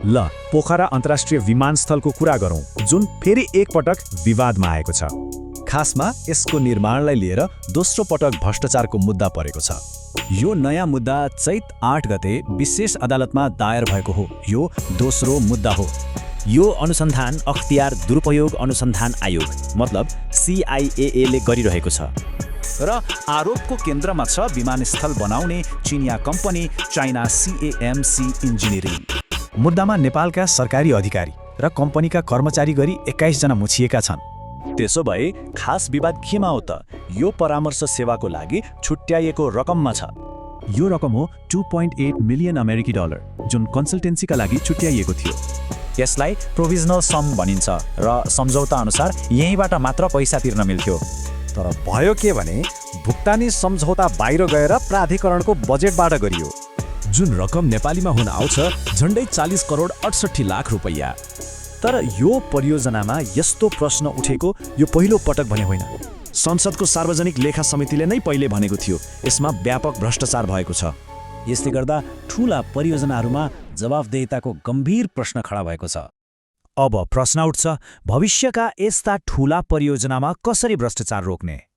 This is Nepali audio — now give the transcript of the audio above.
ल पोखरा अन्तर्राष्ट्रिय विमानस्थलको कुरा गरौँ, जुन फेरि एकपटक विवादमा आएको छ। खासमा यसको निर्माणलाई लिएर दोस्रो पटक भ्रष्टाचारको मुद्दा परेको छ। यो नयाँ मुद्दा चैत 8 गते विशेष अदालतमा दायर भएको हो। यो दोस्रो मुद्दा हो। यो अनुसन्धान अख्तियार दुरुपयोग अनुसन्धान आयोग मतलब CIA ले गरिरहेको छ र आरोपको केन्द्रमा छ विमानस्थल बनाउने चिनिया कम्पनी चाइना CAMC इन्जिनियरिङ। मुद्दामा नेपालका सरकारी अधिकारी र कम्पनीका कर्मचारी गरी 21 जना मुछिएका छन्। त्यसो भए खास विवाद केमा हो त? यो परामर्श सेवाको लागि छुट्याइएको रकममा छ। यो रकम हो $2.8 मिलियन अमेरिकी डलर, जुन कन्सल्टेन्सीका लागि छुट्याइएको थियो। यसलाई प्रोभिजनल सम भनिन्छ र सम्झौता अनुसार यहीँबाट मात्र पैसा तिर्न मिल्थ्यो। तर भयो के भने भुक्तानी सम्झौता बाहिर गएर प्राधिकरणको बजेटबाट गरियो। जुन रकम नेपालीमा हुन आउँछ झन्डै 40 करोड 68 लाख रुपैयाँ। तर यो परियोजनामा यस्तो प्रश्न उठेको यो पहिलो पटक भने होइन। संसदको सार्वजनिक लेखा समितिले नै पहिले भनेको थियो यसमा व्यापक भ्रष्टाचार भएको छ। यसले गर्दा ठूला परियोजनाहरूमा जवाफदेहिताको गम्भीर प्रश्न खडा भएको छ। अब प्रश्न उठ्छ, भविष्यका यस्ता ठूला परियोजनामा कसरी भ्रष्टाचार रोक्ने?